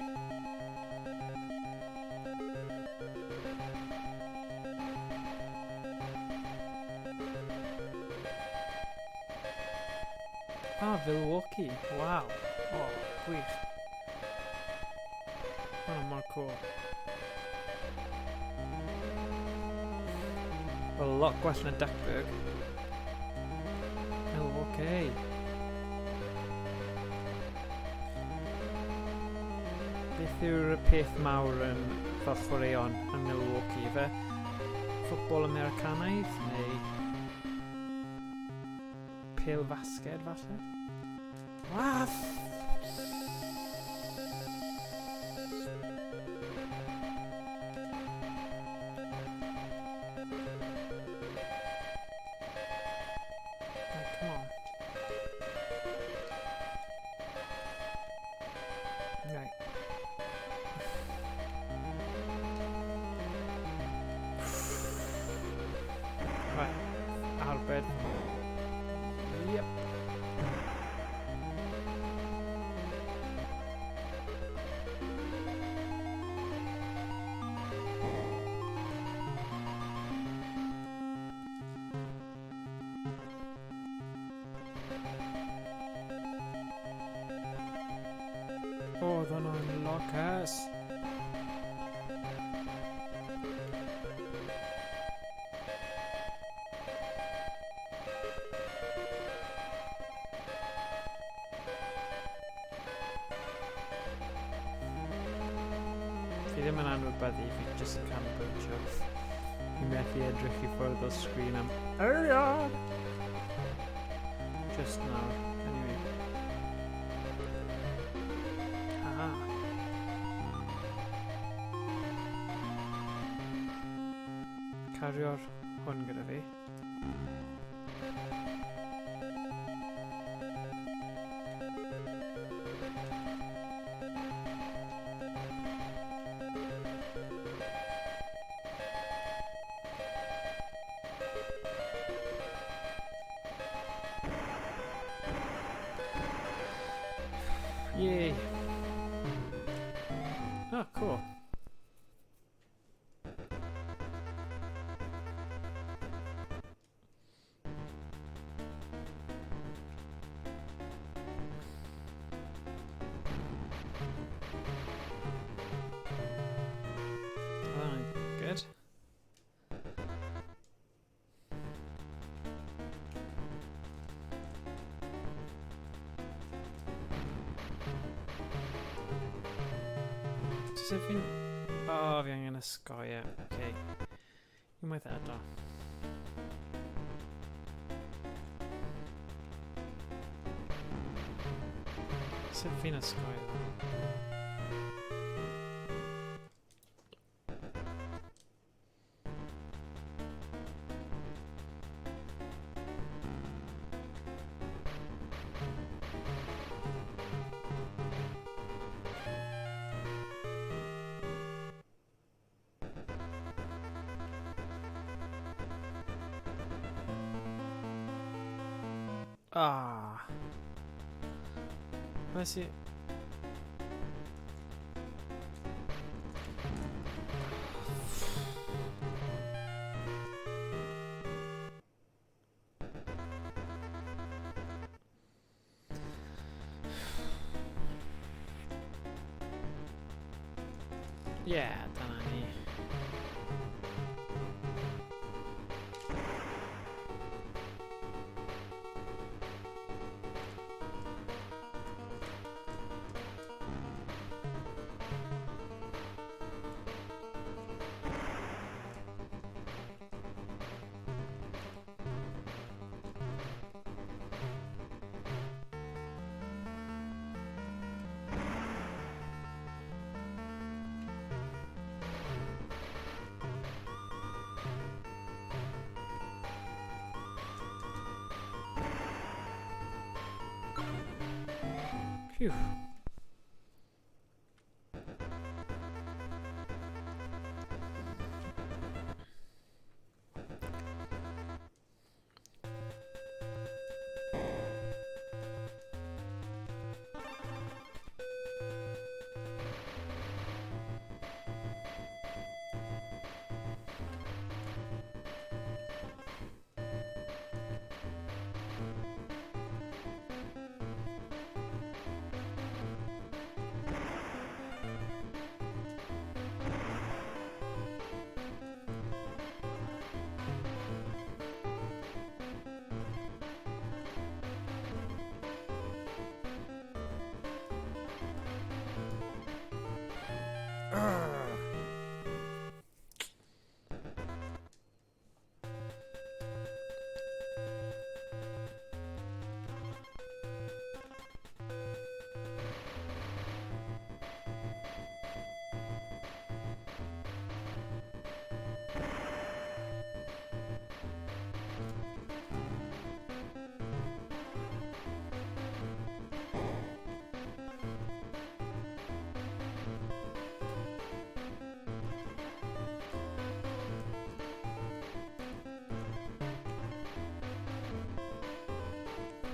Ah, Milwaukee. Wow. Oh, gwych. Hwna mor cool. Wel, lot gwell na Duckburg. Milwaukee. Beth yw'r peth mawr yn fel chwaraeon yn Milwaukee? Ife ffwtbol Americanaidd neu pêl fasged falle? Ah! Right, come on. Right. Right. Arbed. Yep. Oedd hwnna'n lwcus. Fi ddim yn anwybyddu, fi jyst yn canolbwyntio. Fi methu edrych i ffwrdd o'r sgrin am eiliad! Just nawr, anyway. Aha. Cario'r hwn gyda fi. Yay. Oh, cool. Good. Does it fi'n... Oh, fi angen ysgoi e. Okay. Unwaith eto. Sut fi'n ysgoi e? Ah. Let's see. Yeah, dyna ni. Phew.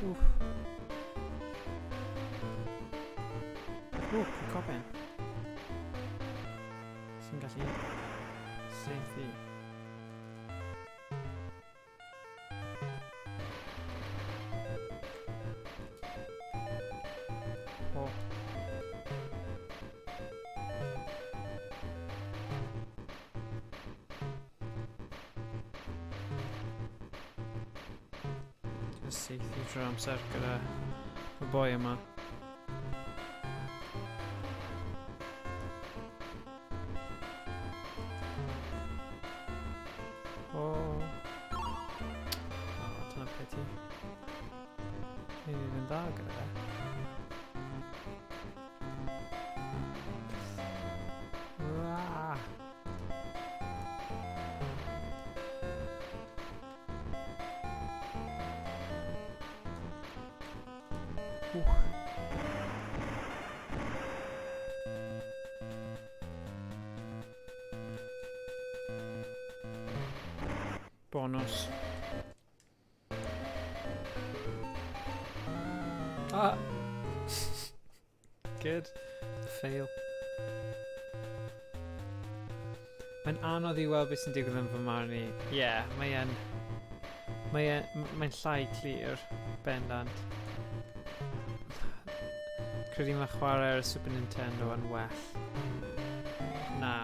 Oof. Ooh, copyn. Sy'n gallu saethu. Oh. Saethu trwy amser gyda y boi yma. dda gyda fe. Ah. Bonus. Ah! Good. Fail. Mae'n anodd i weld beth sy'n digwydd yn fy marn i. Ie, yeah, mae e'n... Mae e'n... Mae'n llai clir, bendant. Credu mae chwarae ar y Super Nintendo yn well na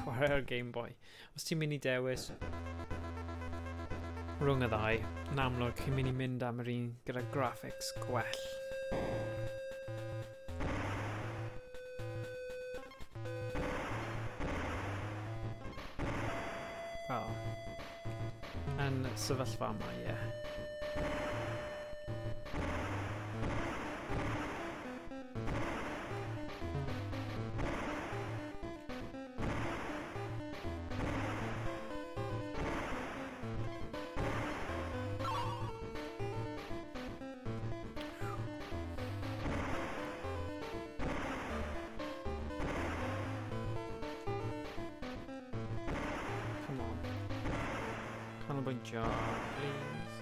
chwarae ar Game Boy. Os ti'n mynd i dewis rhwng y ddau, yn amlwg chi'n mynd i mynd am yr un gyda graphics gwell. Wel, yn sefyllfa yma, ie. Yeah. Come on. Canolbwyntio, please.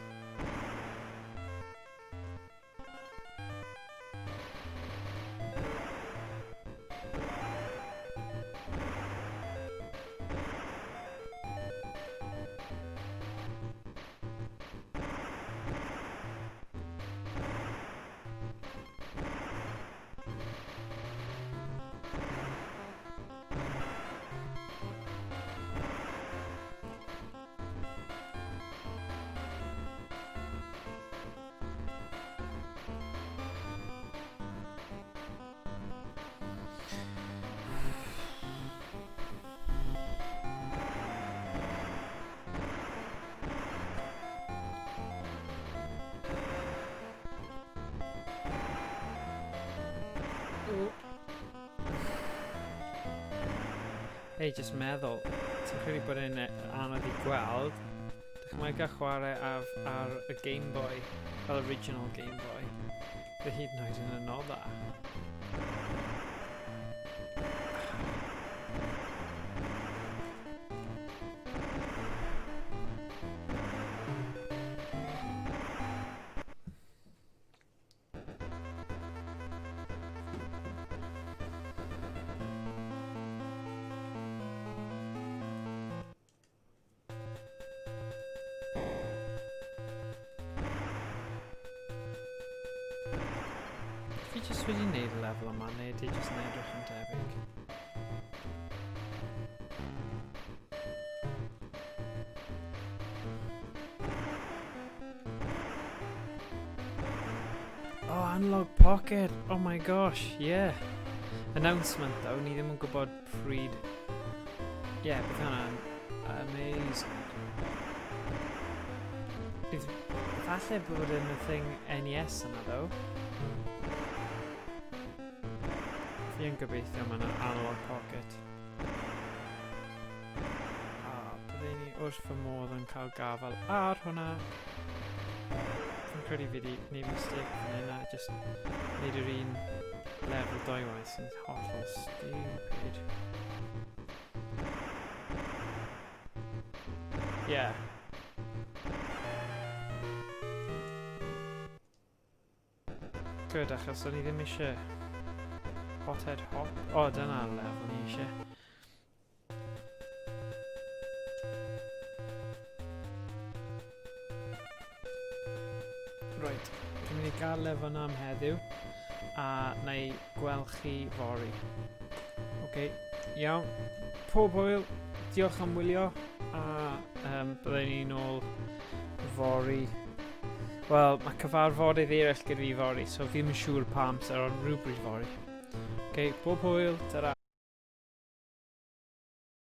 Hei, jyst meddwl, ti'n credu bod e'n anodd i gweld? Dychmyga chwarae ar, ar y Game Boy, fel original Game Boy. Fe hyd yn oed yn anoddach. Fi jyst wedi gwneud y lefel yma, neu ydy jyst yn edrych yn debyg? Oh, Analog Pocket! Oh my gosh, yeah! Announcement though, ni ddim yn gwybod pryd... Yeah, bydd hwnna'n amazing. Bydd... Falle bod yn y thing NES yna though. Fi yn gobeithio mae yna Analog Pocket. A bydden ni wrth fy modd yn cael gafael ar hwnna. Fi'n credu fi wedi gwneud mistake fan hyn a just wneud yr un lefel dwywaith sy'n hollol stupid. Yeah. Good, achos o'n i ddim eisiau Hothead Hop. O, oh, dyna lefel ni eisiau. Right, dwi'n mynd i gael lefel yna am heddiw a na i gweld chi fory. Oce, okay, iawn. Pob hwyl, diolch am wylio a um, byddwn ni'n ôl fory. Wel, mae cyfarfodydd eraill gyda fi fory, so fi ddim yn siŵr pa amser, ond rhywbryd fory. Oce, okay, pob hwyl, ta-ra.